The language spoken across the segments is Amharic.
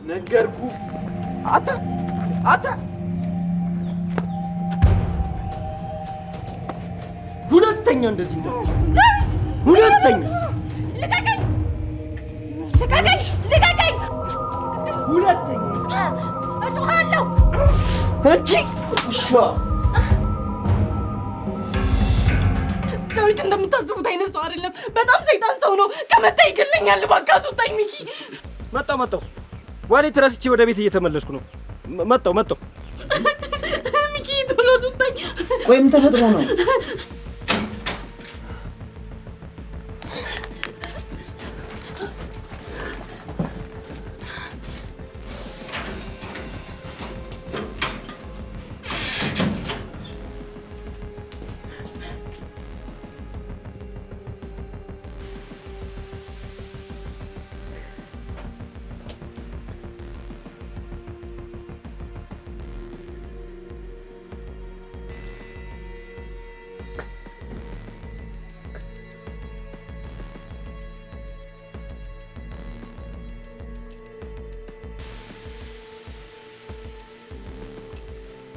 ነገርኩ። አታ አታ ሁለተኛ እንደዚህ እንደ ዳዊት፣ ሁለተኛ ልቀቀኝ! ልቀቀኝ! ልቀቀኝ! ሁለተኛ እጮኻለሁ! አንቺ ውሻ! ዳዊት እንደምታስቡት አይነት ሰው አይደለም። በጣም ሰይጣን ሰው ነው። ከመጣ ይገለኛል። እባክህ አስወጣኝ ሚኪ። መጣው መጣው። Wallet ረስቼ ወደ ቤት እየተመለስኩ ነው። መጣው መጣው። ሚኪ ቶሎ አስወጣኝ። ቆይ ምን ተፈጥሮ ነው?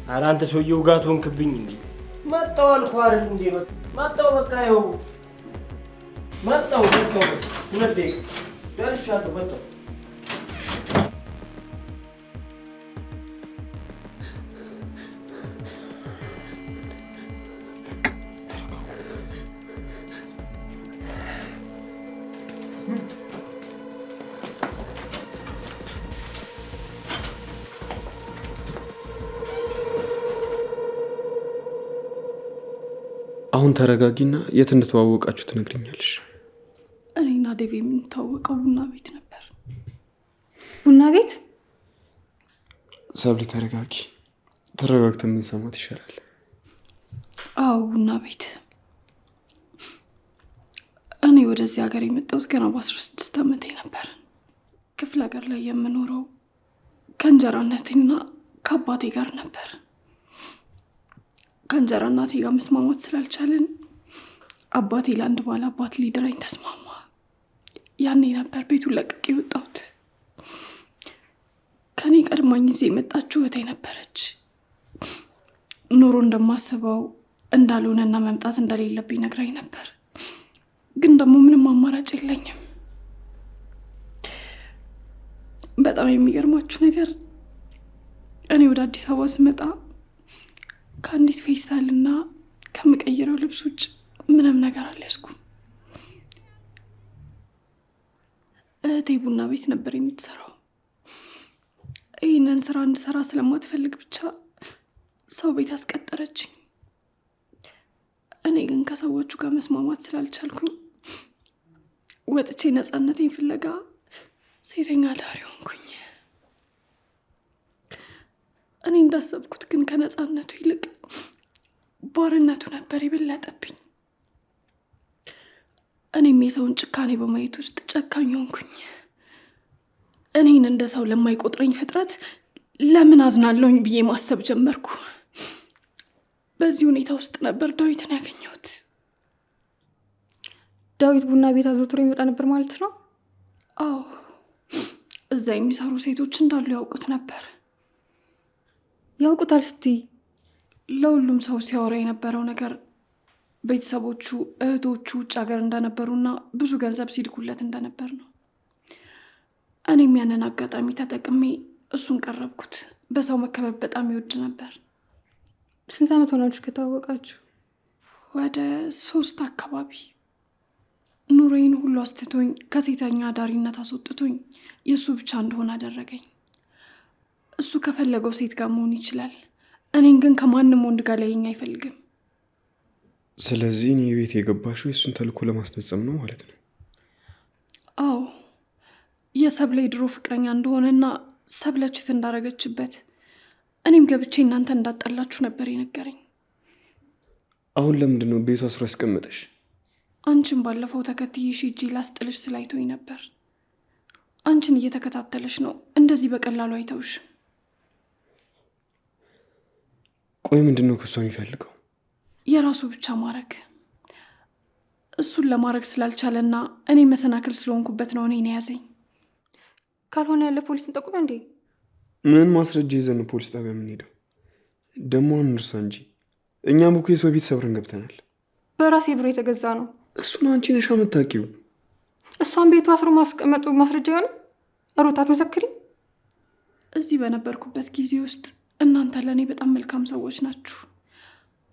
ኧረ አንተ ሰውዬው ውጋት ሆንክብኝ እንዴ! መጣሁ አልኩህ አይደል እንዴ? በቃ መጣሁ። በቃ ይኸው መጣሁ መጣሁ። 2 ደቂቃ ደርሻለሁ። መጣሁ። አሁን ተረጋጊና የት እንደተዋወቃችሁ ትነግሪኛለሽ። እኔና ዴቭ የምንተዋወቀው ቡና ቤት ነበር። ቡና ቤት? ሰብሊ ተረጋጊ። ተረጋግተን ብንሰማት ይሻላል። አዎ ቡና ቤት። እኔ ወደዚህ ሀገር የመጣሁት ገና በ16 ዓመቴ ነበር። ክፍለ ሀገር ላይ የምኖረው ከእንጀራ እናቴና ከአባቴ ጋር ነበር። ከእንጀራ እናቴ ጋር መስማማት ስላልቻልን አባቴ ለአንድ ባለ አባት ሊድረኝ ተስማማ። ያኔ ነበር ቤቱን ለቅቄ የወጣሁት። ከኔ ቀድማኝ ጊዜ የመጣችው እህቴ ነበረች። ኑሮ እንደማስበው እንዳልሆነና መምጣት እንደሌለብኝ ነግራኝ ነበር። ግን ደግሞ ምንም አማራጭ የለኝም። በጣም የሚገርማችሁ ነገር እኔ ወደ አዲስ አበባ ስመጣ ከአንዲት ፌስታልና ከምቀይረው ልብስ ውጭ ምንም ነገር አልያዝኩም። እህቴ ቡና ቤት ነበር የምትሰራው። ይህንን ስራ እንድሰራ ስለማትፈልግ ብቻ ሰው ቤት አስቀጠረችኝ። እኔ ግን ከሰዎቹ ጋር መስማማት ስላልቻልኩኝ ወጥቼ ነፃነቴን ፍለጋ ሴተኛ አዳሪ ሆንኩኝ። እኔ እንዳሰብኩት ግን ከነፃነቱ ይልቅ ባርነቱ ነበር የበለጠብኝ። እኔም የሰውን ጭካኔ በማየት ውስጥ ጨካኝ ሆንኩኝ። እኔን እንደ ሰው ለማይቆጥረኝ ፍጥረት ለምን አዝናለሁኝ ብዬ ማሰብ ጀመርኩ። በዚህ ሁኔታ ውስጥ ነበር ዳዊትን ያገኘሁት። ዳዊት ቡና ቤት አዘውትሮ ይመጣ ነበር ማለት ነው? አዎ፣ እዛ የሚሰሩ ሴቶች እንዳሉ ያውቁት ነበር። ያውቁታል ስትይ? ለሁሉም ሰው ሲያወራ የነበረው ነገር ቤተሰቦቹ፣ እህቶቹ ውጭ ሀገር እንደነበሩና ብዙ ገንዘብ ሲልኩለት እንደነበር ነው። እኔም ያንን አጋጣሚ ተጠቅሜ እሱን ቀረብኩት። በሰው መከበብ በጣም ይወድ ነበር። ስንት ዓመት ሆናችሁ ከተዋወቃችሁ? ወደ 3 አካባቢ። ኑሮዬን ሁሉ አስትቶኝ ከሴተኛ አዳሪነት አስወጥቶኝ የእሱ ብቻ እንደሆነ አደረገኝ። እሱ ከፈለገው ሴት ጋር መሆን ይችላል። እኔን ግን ከማንም ወንድ ጋር ሊያየኝ አይፈልግም። ስለዚህ እኔ ቤት የገባሽው የእሱን ተልእኮ ለማስፈጸም ነው ማለት ነው? አዎ፣ የሰብለ የድሮ ፍቅረኛ እንደሆነና ሰብለ ችት እንዳረገችበት እኔም ገብቼ እናንተ እንዳጣላችሁ ነበር የነገረኝ። አሁን ለምንድን ነው ቤቷ አስሮ ያስቀመጠሽ? አንቺን ባለፈው ተከትዬሽ ሂጄ ላስጥልሽ ስላይቶኝ ነበር። አንቺን እየተከታተለሽ ነው። እንደዚህ በቀላሉ አይተውሽ። ቆይ ምንድን ነው ከሷ የሚፈልገው? የራሱ ብቻ ማድረግ። እሱን ለማድረግ ስላልቻለና እኔ መሰናክል ስለሆንኩበት ነው እኔን የያዘኝ። ካልሆነ ለፖሊስ እንጠቁም እንዴ? ምን ማስረጃ ይዘን ነው ፖሊስ ጣቢያ የምንሄደው? ደግሞ አንርሳ እንጂ እኛም እኮ የሰው ቤት ሰብረን ገብተናል። በራሴ ብር የተገዛ ነው። እሱን አንቺ ነሽ የምታውቂው። እሷን ቤቱ አስሮ ማስቀመጡ ማስረጃ የሆነ ሩት አትመሰክሪም? እዚህ በነበርኩበት ጊዜ ውስጥ እናንተ ለእኔ በጣም መልካም ሰዎች ናችሁ።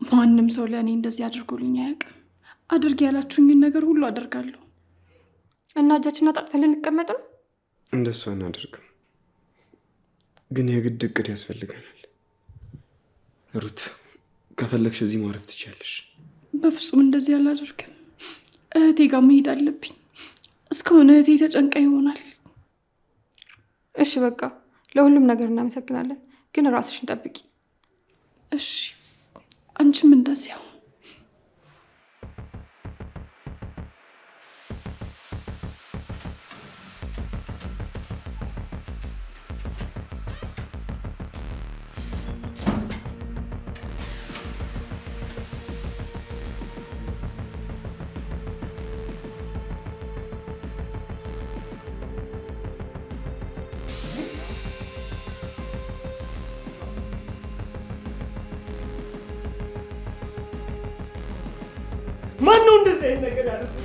ማንም ሰው ለእኔ እንደዚህ አድርጎልኝ አያውቅም። አድርግ ያላችሁኝን ነገር ሁሉ አደርጋለሁ። እና እጃችንን አጣጥፈን ልንቀመጥ ነው? እንደሱ አናደርግም፣ ግን የግድ እቅድ ያስፈልገናል። ሩት ከፈለግሽ እዚህ ማረፍ ትችያለሽ። በፍጹም እንደዚህ አላደርግም። እህቴ ጋር መሄድ አለብኝ። እስካሁን እህቴ ተጨንቃ ይሆናል። እሺ በቃ ለሁሉም ነገር እናመሰግናለን፣ ግን ራስሽን ጠብቂ። እሺ፣ አንቺም እንደዚያው። ማን ነው እንደዚህ አይነት ነገር ያደረገው?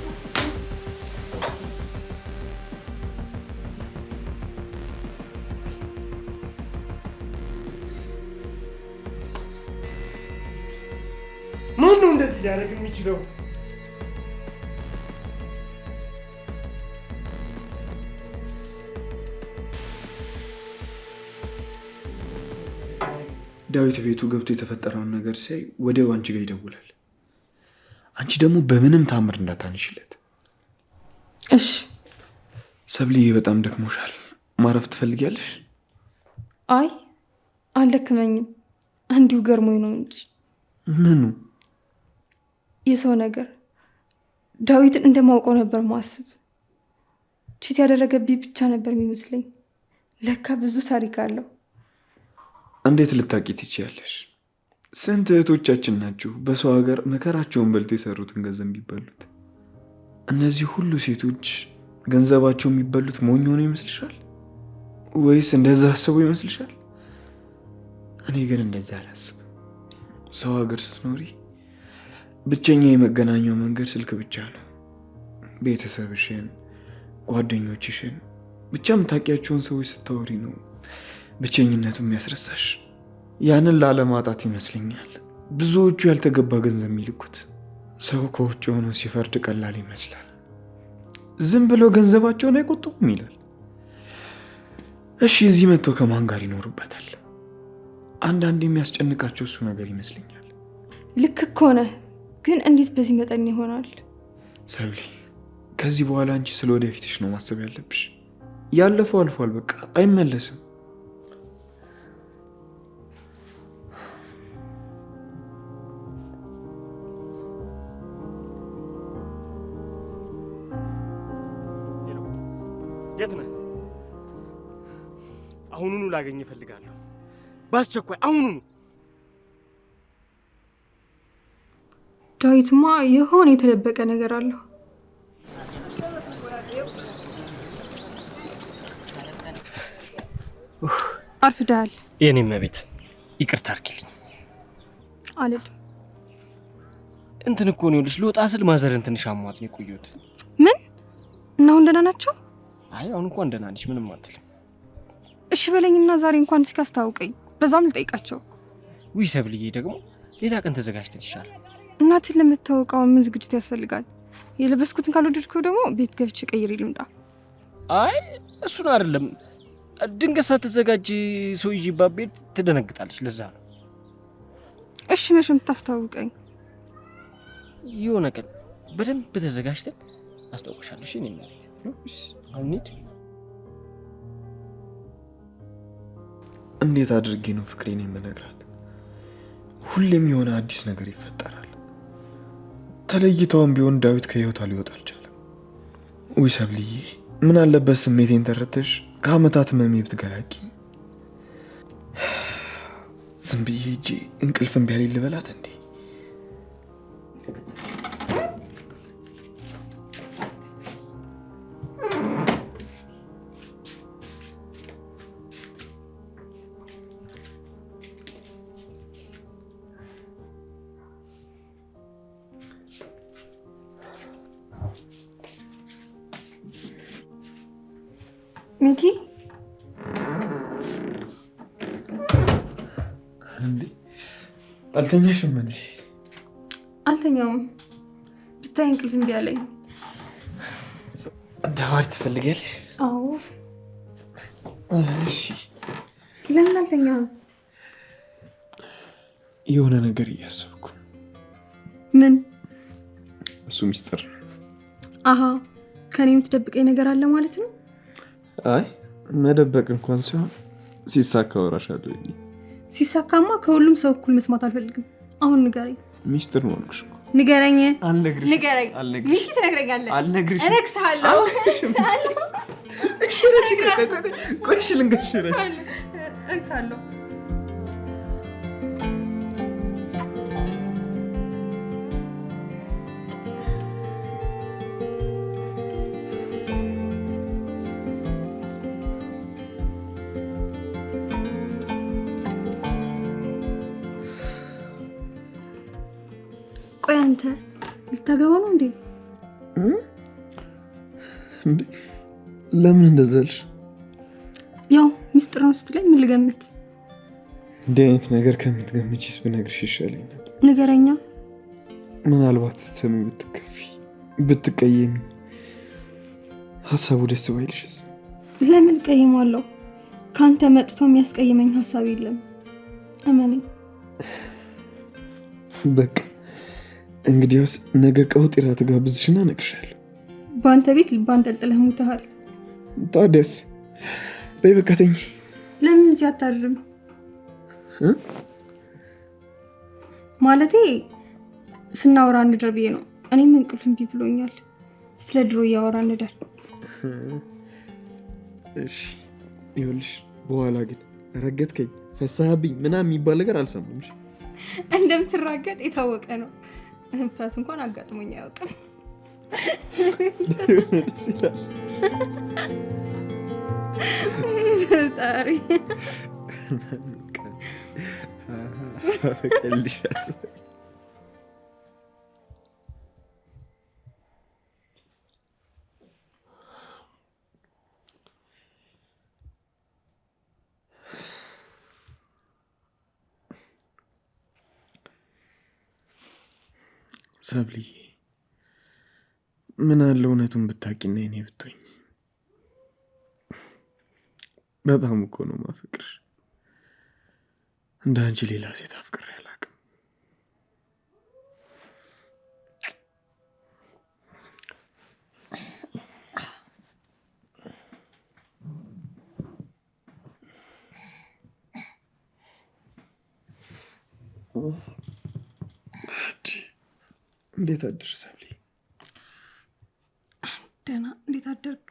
ማን ነው እንደዚህ ሊያደርግ የሚችለው? ዳዊት ቤቱ ገብቶ የተፈጠረውን ነገር ሲያይ ወዲያው አንቺ ጋር ይደውላል። አንቺ ደግሞ በምንም ታምር እንዳታንሽለት። እሺ ሰብልዬ፣ በጣም ደክሞሻል። ማረፍ ትፈልጊያለሽ? አይ አልደክመኝም፣ እንዲሁ ገርሞኝ ነው እንጂ። ምኑ? የሰው ነገር። ዳዊትን እንደማውቀው ነበር ማስብ። ቺት ያደረገብኝ ብቻ ነበር የሚመስለኝ። ለካ ብዙ ታሪክ አለው። እንዴት ልታቂ ትችያለሽ? ስንት እህቶቻችን ናቸው በሰው ሀገር መከራቸውን በልተው የሰሩትን ገንዘብ የሚበሉት። እነዚህ ሁሉ ሴቶች ገንዘባቸው የሚበሉት ሞኝ ሆነው ይመስልሻል? ወይስ እንደዛ አስበው ይመስልሻል? እኔ ግን እንደዛ አላስብም። ሰው ሀገር ስትኖሪ ብቸኛ የመገናኛው መንገድ ስልክ ብቻ ነው። ቤተሰብሽን፣ ጓደኞችሽን ብቻ የምታውቂያቸውን ሰዎች ስታወሪ ነው ብቸኝነቱ የሚያስረሳሽ። ያንን ላለማጣት ይመስለኛል ብዙዎቹ ያልተገባ ገንዘብ የሚልኩት። ሰው ከውጭ ሆኖ ሲፈርድ ቀላል ይመስላል። ዝም ብሎ ገንዘባቸውን አይቆጥቡም ይላል። እሺ እዚህ መጥተው ከማን ጋር ይኖሩበታል? አንዳንድ የሚያስጨንቃቸው እሱ ነገር ይመስለኛል። ልክ እኮ ነህ፣ ግን እንዴት በዚህ መጠን ይሆናል? ሰብሊ፣ ከዚህ በኋላ አንቺ ስለ ወደፊትሽ ነው ማሰብ ያለብሽ። ያለፈው አልፏል፣ በቃ አይመለስም። የት ነህ? አሁኑኑ ላገኝ እፈልጋለሁ፣ በአስቸኳይ አሁኑኑ። ዳዊትማ የሆነ የተደበቀ ነገር አለው። አርፍደሃል። የኔ እመቤት ይቅርታ አድርጊልኝ። አልልም። እንትን እኮ ነው ይኸውልሽ፣ ልወጣ ስል ማዘርን ትንሽ አሟት ነው የቆየሁት። ምን? እና አሁን ደህና ናቸው? አይ አሁን እንኳን ደህና ነች፣ ምንም አትልም። እሺ በለኝና ዛሬ እንኳን እስኪ አስታውቀኝ፣ በዛም ልጠይቃቸው። ውይ ሰብልዬ፣ ደግሞ ሌላ ቀን ተዘጋጅተን ይሻላል። እናትን ለመታወቅ አሁን ምን ዝግጅት ያስፈልጋል? የለበስኩትን ካልወደድከው ደግሞ ቤት ገብቼ ቀይሬ ልምጣ። አይ እሱን አይደለም፣ ድንገት ሳትዘጋጅ ሰው ይዤባት ቤት ትደነግጣለች። ለዛ ነው። እሺ መቼ የምታስተዋውቀኝ? የሆነ ቀን በደንብ ተዘጋጅተን አስተዋውቅሻለሁ። እሺ የእኔ እመቤት፣ አሁን እንሂድ። እንዴት አድርጌ ነው ፍቅሬን የምነግራት? ሁሌም የሆነ አዲስ ነገር ይፈጠራል። ተለይተውም ቢሆን ዳዊት ከህይወቷ ሊወጣ አልቻለም። ውይ ሰብልዬ፣ ምን አለበት ስሜቴን ተረተሽ ከአመታት ህመሜ ብትገላጊ። ዝም ብዬ ሂጄ እንቅልፍ እምቢ አለኝ ልበላት እንዴ? ሚኪ እንዴ አልተኛሽም እንዴ? አልተኛውም። ብታይ እንቅልፍ እምቢ አለኝ። ደባሪ ትፈልጊያለሽ? አዎ። እሺ። ለምን አልተኛም? የሆነ ነገር እያሰብኩ። ምን? እሱ ሚስጥር ነው። አሀ፣ ከኔ የምትደብቀኝ ነገር አለ ማለት ነው? አይ መደበቅ እንኳን ሲሆን ሲሳካ አወራሻለሁ። ሲሳካማ ከሁሉም ሰው እኩል መስማት አልፈልግም። አሁን ንገረኝ። ሚስጥር ነው አልኩሽ እኮ። ንገረኝ። አልነግርሽም። ንገረኝ። አልነግርሽም። ሚኪ ትነግረኛለህ። አልነግርሽም። እነግስሃለሁ። እሺ፣ ቆይ እሺ፣ ልንገርሽ። እነግስሃለሁ። ቆይ አንተ ልታገባ ነው እንዴ? እንዴ ለምን እንደዛ አልሽ? ያው ሚስጥር ነው ስትለኝ ምን ልገምት? እንዲህ አይነት ነገር ከምትገምቺስ ብነግርሽ ይሻለኝ ነበር። ንገረኛ። ምናልባት ስትሰሚ ብትከፊ ብትቀየሚ ሀሳቡ ደስ ባይልሽስ? ለምን እቀይማለሁ? ከአንተ መጥቶ የሚያስቀይመኝ ሀሳብ የለም። እመነኝ። በቃ እንግዲያውስ ነገ ቀውጢ እራት ጋብዝሽና እነግርሻለሁ። በአንተ ቤት ልብ አንጠልጥለህ ሙተሃል። ታዲያስ? በይ በቃ ተኝ። ለምን እዚህ አታድርም? ማለቴ ስናወራ እንደር ብዬ ነው። እኔም እንቅልፍ እምቢ ብሎኛል። ስለ ድሮ እያወራ እንደር። እሺ ይኸውልሽ፣ በኋላ ግን ረገጥከኝ፣ ፈሳህብኝ ምናምን የሚባል ነገር አልሰማም። እሺ? እንደምትራገጥ የታወቀ ነው። ፈስ እንኳን አጋጥሞኝ አያውቅም። ደስ ይላል። ፈጣሪ ሰብልዬ፣ ምን አለ እውነቱን ብታቂና የኔ ብትሆኝ። በጣም እኮ ነው ማፈቅርሽ። እንደ አንቺ ሌላ ሴት አፍቅሬ አላውቅም። እንዴት አደርሽ ሰብሊ? ደህና። እንዴት አደርክ?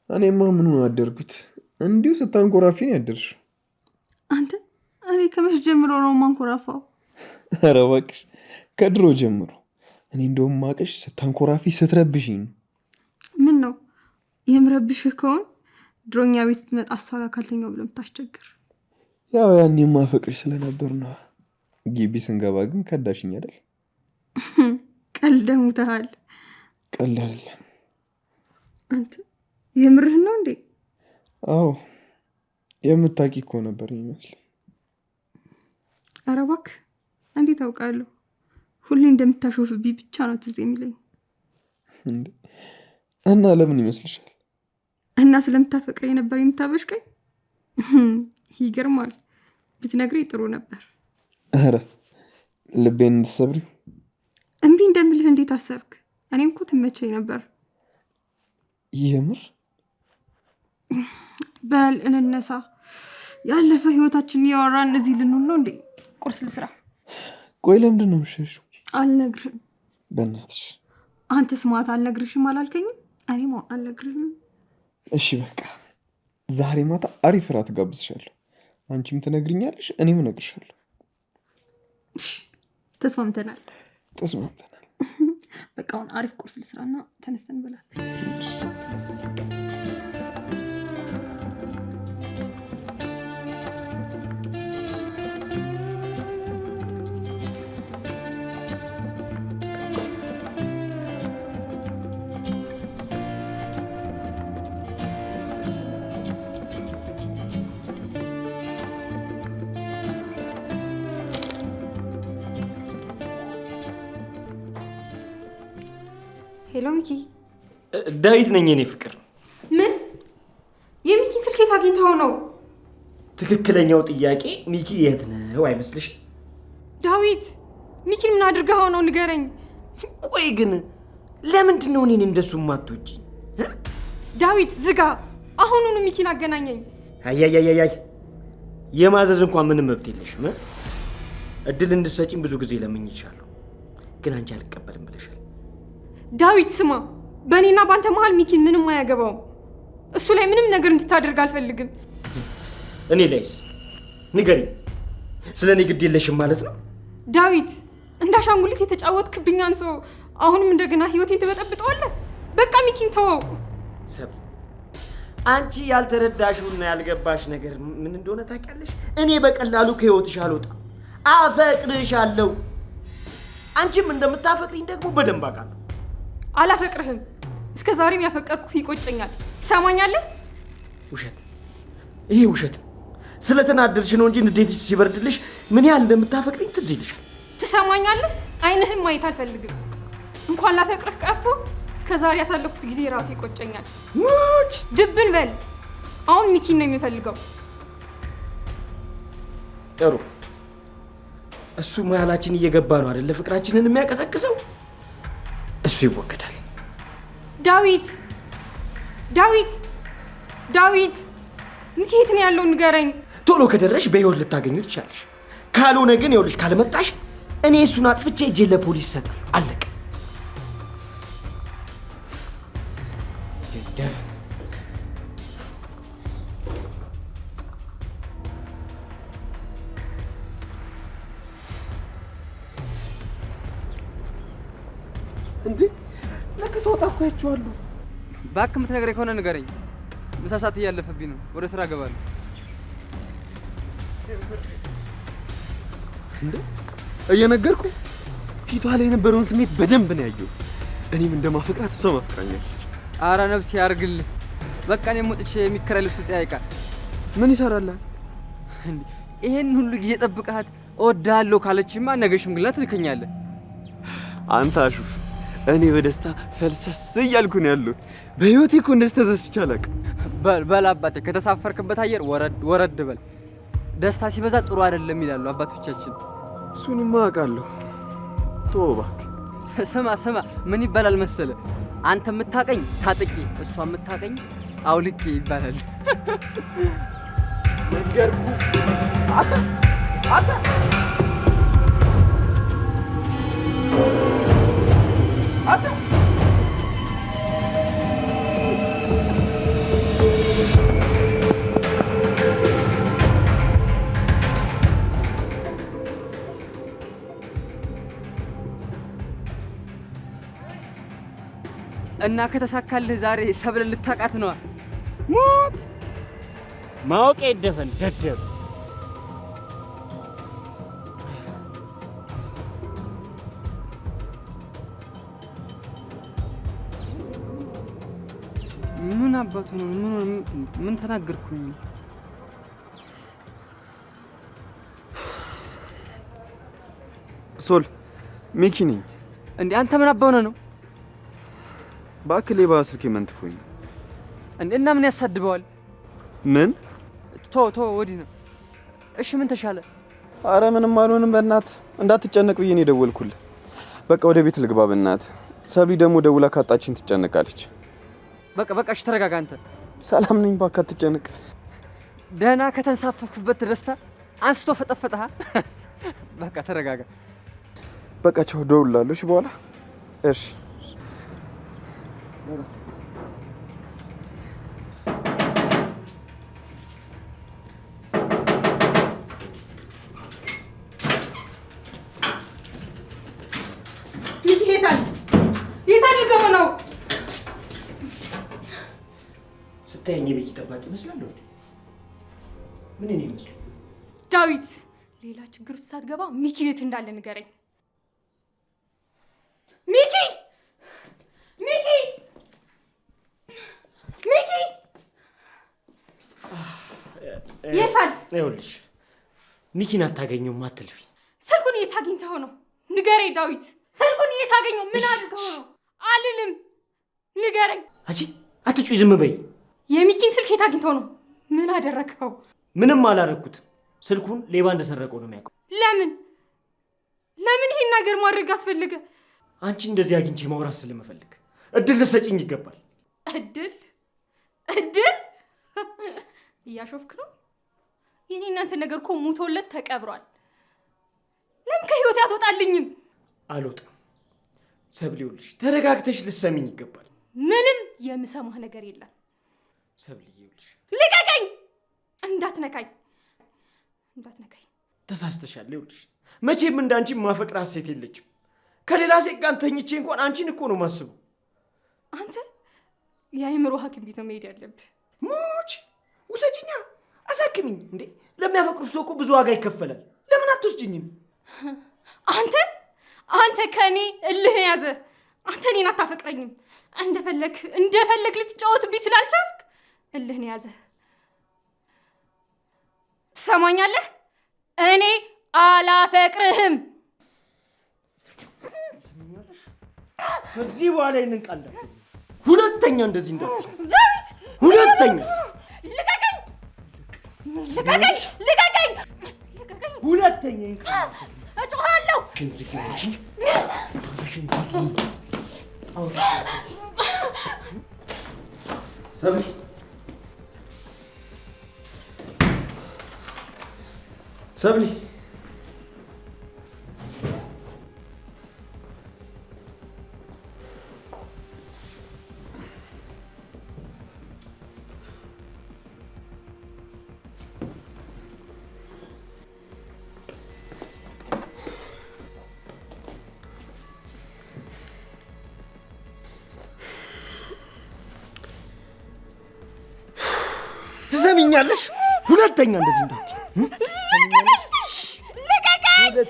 እኔማ ምኑን አደርኩት? እንዲሁ ስታንኮራፊ ነው ያደርሽው። አንተ እኔ ከመች ጀምሮ ነው ማንኮራፋው? ኧረ እባክሽ ከድሮ ጀምሮ። እኔ እንደውም ማቅሽ ስታንኮራፊ ስትረብሽኝ ነው። ምን ነው የምረብሽህ ከሆን ድሮኛ ቤት ስትመጣ እሷ ጋር ካልተኛው ብለህ የምታስቸግር። ያው ያኔ የማፈቅርሽ ስለነበር ነው። ግቢ ስንገባ ግን ከዳሽኝ አይደል? ቀልደህ ሙተሃል። ቀልድ አይደለም። አንተ የምርህን ነው እንዴ? አዎ የምታውቂ እኮ ነበር የሚመስለኝ። ኧረ እባክህ እንዴት አውቃለሁ? ሁሌ እንደምታሾፍብኝ ብቻ ነው ትዝ የሚለኝ። እንዴ እና ለምን ይመስልሻል? እና ስለምታፈቅረኝ ነበር የምታበሽቀኝ? ይገርማል። ብትነግረኝ ጥሩ ነበር። ኧረ ልቤን እንድትሰብሪው እምቢ እንደምልህ እንዴት አሰብክ? እኔም እኮ ትመቸኝ ነበር። የምር? በል እንነሳ። ያለፈ ህይወታችንን እያወራን እዚህ ልንውል ነው እንዴ? ቁርስ ልስራ። ቆይ ለምንድን ነው የምትሸሺው? አልነግርህም። በእናትሽ። አንተስ ማታ አልነግርሽም አላልከኝም? እኔም አሁን አልነግርህም። እሺ በቃ ዛሬ ማታ አሪፍ እራት እጋብዝሻለሁ። አንቺም ትነግሪኛለሽ፣ እኔም እነግርሻለሁ። ተስማምተናል። ተስማምተናል። በቃ አሁን አሪፍ ቁርስ ልስራና ተነስተን እንበላለን። Hello ሚኪ። ዳዊት ነኝ የኔ ፍቅር። ምን? የሚኪን ስልክ የት አግኝተኸው ነው? ትክክለኛው ጥያቄ ሚኪ የት ነው አይመስልሽ? ዳዊት ሚኪን ምን አድርገኸው ነው ንገረኝ። ቆይ ግን ለምንድን ነው እኔን እንደሱ የማትወጂኝ? ዳዊት ዝጋ! አሁኑኑ ሚኪን አገናኘኝ። አያያያይ የማዘዝ እንኳን ምንም መብት የለሽም። እድል እንድትሰጪኝ ብዙ ጊዜ ለምኜሻለሁ፣ ግን አንቺ አልቀበልም ብለሻል። ዳዊት ስማ፣ በእኔና በአንተ መሀል ሚኪን ምንም አያገባውም። እሱ ላይ ምንም ነገር እንድታደርግ አልፈልግም። እኔ ላይስ ንገሪኝ፣ ስለ እኔ ግድ የለሽም ማለት ነው? ዳዊት እንደ አሻንጉሊት የተጫወትክብኝ አንሶ አሁንም እንደገና ህይወቴን ትበጠብጠዋለህ። በቃ ሚኪን ተወው። ሰብል፣ አንቺ ያልተረዳሽውና ያልገባሽ ነገር ምን እንደሆነ ታውቂያለሽ? እኔ በቀላሉ ከህይወትሽ አልወጣም። አፈቅርሻለሁ። አንቺም እንደምታፈቅሪኝ ደግሞ በደንብ አውቃለሁ። አላፈቅርህም። እስከ ዛሬም ያፈቀርኩህ ይቆጨኛል። ትሰማኛለህ? ውሸት፣ ይሄ ውሸት። ስለተናደድሽ ነው እንጂ ንዴትሽ ሲበርድልሽ ምን ያህል እንደምታፈቅሪኝ ትዝ ይልሻል። ትሰማኛለህ? ዓይንህን ማየት አልፈልግም። እንኳን ላፈቅርህ ቀርቶ እስከ ዛሬ ያሳለፍኩት ጊዜ ራሱ ይቆጨኛል። ሙች ድብን በል። አሁን ሚኪን ነው የሚፈልገው። ጥሩ። እሱ መሀላችን እየገባ ነው አይደለ? ፍቅራችንን የሚያቀዘቅዘው እሱ ይወገዳል። ዳዊት ዳዊት ዳዊት ሚኪ የት ነው ያለው? ንገረኝ። ቶሎ ከደረሽ በህይወት ልታገኙ ትችላለሽ። ካልሆነ ግን ይኸውልሽ፣ ካልመጣሽ እኔ እሱን አጥፍቼ እጄን ለፖሊስ እሰጣለሁ። አለቀ። ደደብ። እንዴ ልክ ስወጣ እኮ አይቼዋለሁ። እባክህ የምትነግረኝ ከሆነ ንገረኝ። ምሳ ሰዓት እያለፈብኝ ነው። ወደ ስራ እገባለሁ። እንዴ እየነገርኩ ፊቷ ላይ የነበረውን ስሜት በደንብ ነው ያየሁት። እኔም እንደማፈቅራት እሷ ማፍቅራኛለች። አረ ነፍስ ያርግልህ። በቃ እኔም ወጥቼ የሚከራይ ልብስ ልጠያይቃል። ምን ይሰራልሃል? እንዴ ይሄን ሁሉ ጊዜ ጠብቀሃት እወድሃለሁ ካለችማ ነገ ሽምግልና ትልከኛለህ። አንተ አሹፍ፣ እኔ በደስታ ፈልሰስ እያልኩ ነው ያለሁት። በህይወቴ እኮ እንደዚህ ተደስቼ አላውቅም። በል በል አባቴ፣ ከተሳፈርክበት አየር ወረድ ወረድ በል። ደስታ ሲበዛ ጥሩ አይደለም ይላሉ አባቶቻችን። እሱንማ አውቃለሁ። ተወው እባክህ። ስማ ስማ፣ ምን ይባላል መሰለ፣ አንተ የምታቀኝ ታጥቄ፣ እሷ የምታቀኝ አውልቄ ይባላል። ነገርኩህ። አንተ አንተ አንተ እና ከተሳካልህ ዛሬ ሰብለ ልታውቃት ነዋ። ሞት ማወቅ ይደፈን ደደብ። ምን አባቱ ነው? ምን ተናገርኩኝ? ሶል፣ ሚኪ ነኝ። እንዴ አንተ ምን አባ ሆነህ ነው? እባክህ ሌባ ስልኬ መንትፎኝ ነው። እንዴ እና ምን ያሳድበዋል? ምን? ቶ ቶ ወዲህ ነው። እሺ ምን ተሻለ? አረ ምንም አልሆንም። በእናትህ እንዳትጨነቅ ብዬ ነው የደወልኩልህ። በቃ ወደ ቤት ልግባ በእናትህ። ሰብሊ ደግሞ ደውላ ካጣችን ትጨነቃለች። በቃ በቃ እሺ ተረጋጋ አንተ። ሰላም ነኝ፣ እባክህ አትጨነቅ። ደህና ከተንሳፈፍክበት ደስታ አንስቶ ፈጠፈጠህ። በቃ ተረጋጋ። በቃ ቻው፣ እደውልልሃለሁ። እሺ በኋላ። እሺ ሚኪ የት አለ? የት አድርገው ነው? ስታየኝ የቤት ጠባቂ ይመስላለሁ እንዴ? ምን እኔ ይመስሉ? ዳዊት ሌላ ችግር ውስጥ ሳትገባ ሚኪ የት እንዳለ ንገረኝ። ሚኪ ሚኪ ሚኪ የት አለ? ይኸውልሽ ሚኪን አታገኘውም፣ አትልፊ። ስልኩን የት አግኝተኸው ነው? ንገረኝ ዳዊት። ስልኩን የት አገኘው? ምን አድርገው ነው? አልልም። ንገረኝ። አንቺ አትጩይ፣ ዝም በይ። የሚኪን ስልክ የት አግኝተው ነው? ምን አደረግከው? ምንም አላረግኩትም። ስልኩን ሌባ እንደሰረቀው ነው የሚያውቀው። ለምን ለምን ይሄን ነገር ማድረግ አስፈልገ? አንቺ እንደዚህ አግኝቼ ማውራት ስለምፈልግ እድል ልትሰጪኝ ይገባል። እድል እድል? እያሾፍክ ነው? የኔ እናንተ ነገር እኮ ሙቶለት ተቀብሯል። ለምን ከህይወቴ አትወጣልኝም? አልወጣም። ሰብሊ፣ ይኸውልሽ ተረጋግተሽ ልትሰሚኝ ይገባል። ምንም የምሰማህ ነገር የለም። ሰብሊ፣ ይኸውልሽ ልቀቀኝ! እንዳትነካኝ፣ እንዳትነካኝ። ተሳስተሻል። ይኸውልሽ መቼም እንዳንቺ ማፈቅራት ሴት የለችም። ከሌላ ሴት ጋር ተኝቼ እንኳን አንቺን እኮ ነው የማስበው። አንተ የአእምሮ ሐኪም ቤት ነው መሄድ ያለብህ። ሙች ውሰጂኛ፣ አሳክሚኝ። እንዴ ለሚያፈቅሩ ሰው እኮ ብዙ ዋጋ ይከፈላል። ለምን አትወስጂኝም? አንተ አንተ ከእኔ እልህ ነው የያዘ። አንተ እኔን አታፈቅረኝም። እንደፈለግ እንደፈለግ ልትጫወትብኝ ስላልቻልክ እልህ ነው የያዘ። ትሰማኛለህ? እኔ አላፈቅርህም። ከዚህ በኋላ ይህንን ቃል እንዳትዪ፣ ሁለተኛ እንደዚህ እንዳትዪ። ዳዊት! ሁለተኛ! ልቀቀኝ! ልቀቀኝ! ልቀቀኝ! ሁለተኛ ይህን ቃል እጮሃለሁ። አፍሽን ዝጊ አንቺ። አፍሽን ዝጊ። ሰብሊ ሰብሊ፣ ትሰሚኛለሽ? ሁለተኛ እንደዚህ እንዳትዪ። ልቀቀኝ!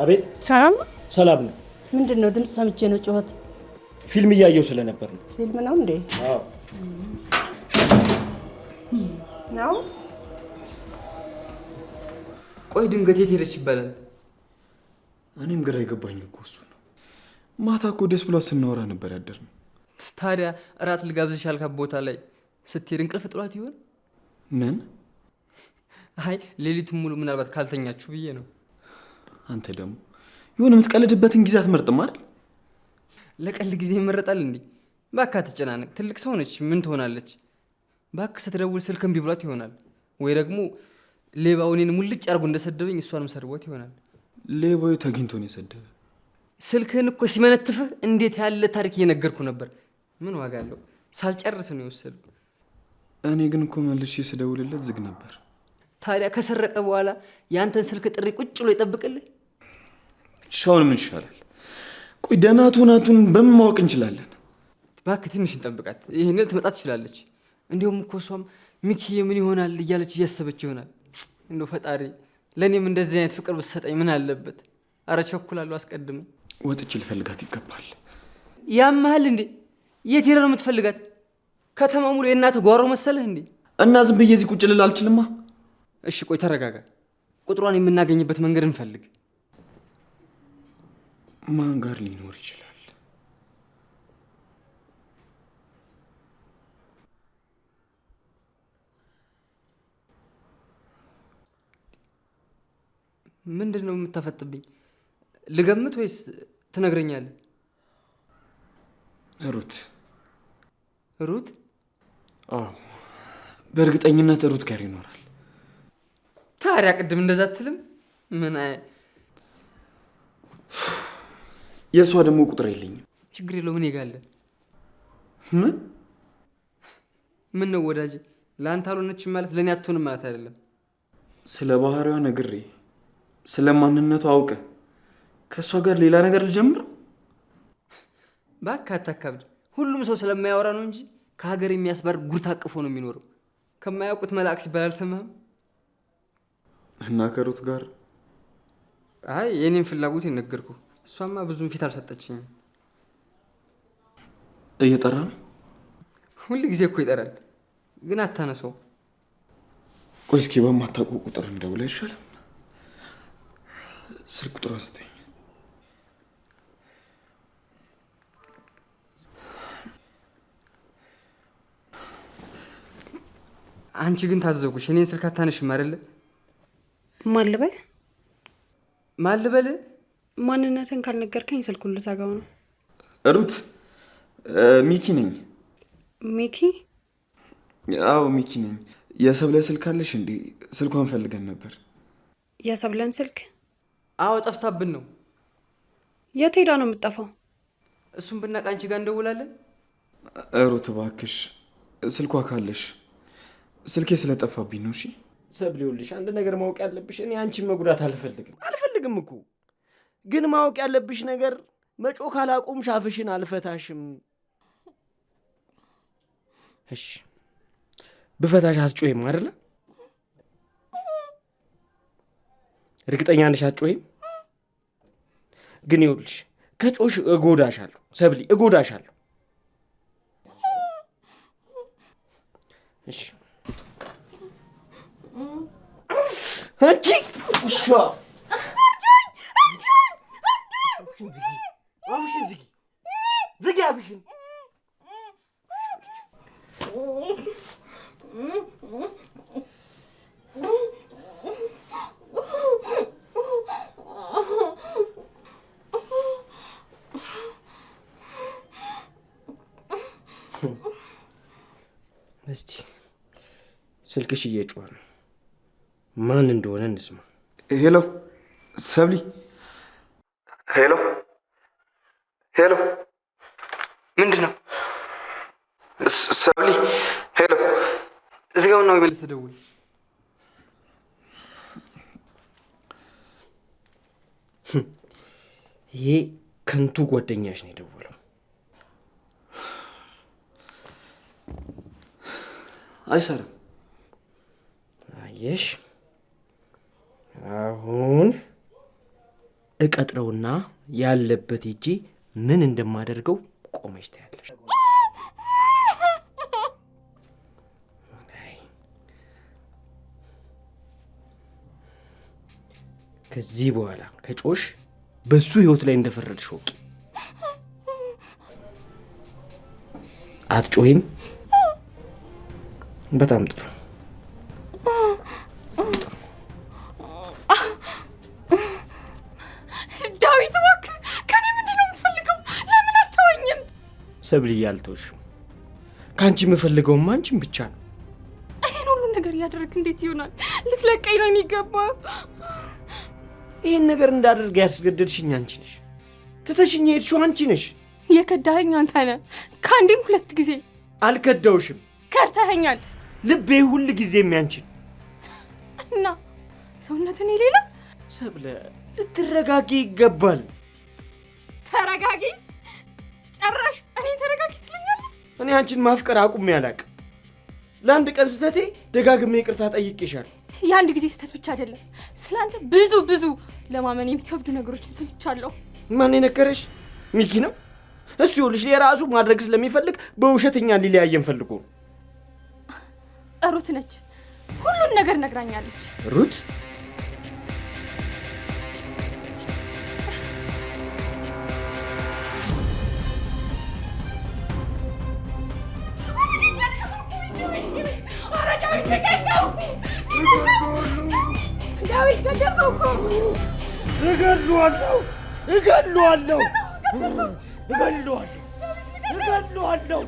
አቤት። ሰላም ሰላም ነው። ምንድን ነው ድምፅ ሰምቼ ነው ጩኸት? ፊልም እያየሁ ስለነበር ነው። ፊልም ነው እንዴ? አዎ። ነው። ቆይ ድንገት የት ሄደች ይባላል? እኔም ግራ የገባኝ እኮ እሱ ነው። ማታ እኮ ደስ ብሏት ስናወራ ነበር ያደርነው። ታዲያ እራት ልጋብዝሽ ያልካት ቦታ ላይ ስትሄድ እንቅልፍ ጥሏት ይሆን? ምን? አይ ሌሊቱን ሙሉ ምናልባት ካልተኛችሁ ብዬ ነው። አንተ ደግሞ የሆነ የምትቀልድበትን ጊዜ አትመርጥም አይደል? ለቀልድ ጊዜ ይመረጣል እንዴ? እባክህ አትጨናነቅ። ትልቅ ሰው ነች፣ ምን ትሆናለች? እባክህ ስትደውል ስልክ እምቢ ብሏት ይሆናል፣ ወይ ደግሞ ሌባው እኔን ሙልጭ አድርጎ እንደሰደበኝ እሷንም ሰድቧት ይሆናል። ሌባው ተገኝቶ ነው የሰደበ። ስልክህን እኮ ሲመነትፍህ እንዴት ያለ ታሪክ እየነገርኩ ነበር። ምን ዋጋ አለው? ሳልጨርስ ነው የወሰደው። እኔ ግን እኮ መልሼ ስደውልለት ዝግ ነበር። ታዲያ ከሰረቀ በኋላ የአንተን ስልክ ጥሪ ቁጭ ብሎ ይጠብቅልህ? ሻውን ምን ይሻላል? ቆይ ደህና ትሁን አትሁን በምን ማወቅ እንችላለን? እባክህ ትንሽ እንጠብቃት። ይህን ልትመጣ ትችላለች። እንዲሁም እኮ እሷም ሚኪዬ ምን ይሆናል እያለች እያሰበች ይሆናል። እንደው ፈጣሪ ለእኔም እንደዚህ አይነት ፍቅር ብትሰጠኝ ምን አለበት? አረ ቸኩላለሁ። አስቀድመ ወጥቼ ልፈልጋት ይገባል። ያመሃል እንዴ? የት ሄደህ ነው የምትፈልጋት? ከተማ ሙሉ የእናትህ ጓሮ መሰለህ እንዴ? እና ዝም ብዬ እዚህ ቁጭ ልል አልችልማ። እሺ ቆይ ተረጋጋ። ቁጥሯን የምናገኝበት መንገድ እንፈልግ። ማን ጋር ሊኖር ይችላል? ምንድን ነው የምታፈጥብኝ? ልገምት ወይስ ትነግረኛለህ? ሩት። ሩት? አዎ በእርግጠኝነት ሩት ጋር ይኖራል። ታዲያ ቅድም እንደዛ አትልም? ምን የእሷ ደግሞ ቁጥር የለኝም። ችግር የለውም እኔ ጋር አለ። ምን ምን ነው ወዳጄ፣ ለአንተ አልሆነችም ማለት ለእኔ አትሆንም ማለት አይደለም። ስለ ባህሪዋ ነግሬ ስለ ማንነቷ አውቀ ከእሷ ጋር ሌላ ነገር ልጀምር? እባክህ አታካብድ። ሁሉም ሰው ስለማያወራ ነው እንጂ ከሀገር የሚያስባር ጉር ታቅፎ ነው የሚኖረው። ከማያውቁት መልአክ ሲባል አልሰማህም? እና ከሩት ጋር? አይ የኔን ፍላጎት የነገርኩ፣ እሷማ ብዙም ፊት አልሰጠችኝም። እየጠራ ነው? ሁል ጊዜ እኮ ይጠራል፣ ግን አታነሳው። ቆይ እስኪ በማታውቀው ቁጥር እንደውል አይሻልም? ስልክ ቁጥሯን ስጠኝ። አንቺ ግን ታዘብኩሽ። እኔን ስልክ አታነሽም አይደለ? ማን ልበል? ማን ልበል? ማንነትን ካልነገርከኝ ስልኩን ልዘጋው ነው። ሩት፣ ሚኪ ነኝ። ሚኪ? አዎ ሚኪ ነኝ። የሰብለ ስልክ አለሽ እንዴ? ስልኳን ፈልገን ነበር። የሰብለን ስልክ? አዎ ጠፍታብን ነው። የት ሄዳ ነው የምትጠፋው? እሱን ብናውቅ አንቺ ጋር እንደውላለን። ሩት እባክሽ ስልኳ ካለሽ፣ ስልኬ ስለጠፋብኝ ነው። እሺ ሰብለ፣ ይኸውልሽ አንድ ነገር ማወቅ ያለብሽ፣ እኔ አንቺን መጉዳት አልፈልግም አልፈልግም እኮ ግን ማወቅ ያለብሽ ነገር መጮህ ካላቆምሽ አፍሽን አልፈታሽም። እሺ ብፈታሽ አትጮይም አይደለ? እርግጠኛ ነሽ አትጮይም? ግን ይኸውልሽ ከጮሽ እጎዳሻለሁ ሰብሊ፣ እጎዳሻለሁ። እሺ አንቺ ውሻ! አፍሽን ዝጊ! ዝጊ አፍሽን! እስቲ ስልክሽ እየጮኸ ነው። ማን እንደሆነ እንስማ። Hello ሰብሊ። Hello hello። ምንድን ነው? ሰብሊ hello። እዝጋውና ወይ መልስ ደውል። ይሄ ከንቱ ጓደኛሽ ነው የደወለው። አይሰራም። አየሽ፣ አሁን እቀጥረውና ያለበት ሄጄ ምን እንደማደርገው ቆመሽ ታያለሽ። አይ፣ ከዚህ በኋላ ከጮሽ በሱ ህይወት ላይ እንደፈረድሽ ወቂ። አትጮሂም? በጣም ጥሩ። ዳዊት እባክህ ከኔ ምንድን ነው የምትፈልገው? ለምን አትተወኝም? ሰብልዬ አልተውሽም። ከአንቺ የምፈልገውማ አንቺን ብቻ ነው። ይህን ሁሉ ነገር እያደረግህ እንዴት ይሆናል? ልትለቀኝ ነው የሚገባ። ይህን ነገር እንዳደርግ ያስገደድሽኝ አንቺ ነሽ። ትተሽኝ የሄድሽው አንቺ ነሽ። የከዳኸኝ አንተ ነህ። ከአንዴም ሁለት ጊዜ። አልከዳውሽም። ከድተኸኛል። ልቤ ሁል ጊዜ የሚያንቺን እና ሰውነትን የሌላ። ሰብለ፣ ልትረጋጊ ይገባል። ተረጋጊ? ጨራሽ እኔ ተረጋጊ ትለኛለህ? እኔ አንቺን ማፍቀር አቁሜ አላቅም። ለአንድ ቀን ስህተቴ ደጋግሜ ይቅርታ ጠይቄሻለሁ። የአንድ ጊዜ ስህተት ብቻ አይደለም፣ ስለአንተ ብዙ ብዙ ለማመን የሚከብዱ ነገሮችን ሰምቻለሁ። ማን የነገረሽ? ሚኪ ነው። እሱ ይኸውልሽ የራሱ ማድረግ ስለሚፈልግ በውሸት እኛን ሊለያየን ፈልጎ ነው። ሩት ነች ሁሉን ነገር ነግራኛለች። ሩት? ዳዊት ገደልከው እኮ! እገድለዋለሁ! እገድለዋለሁ! እገድለዋለሁ! እገድለዋለሁ!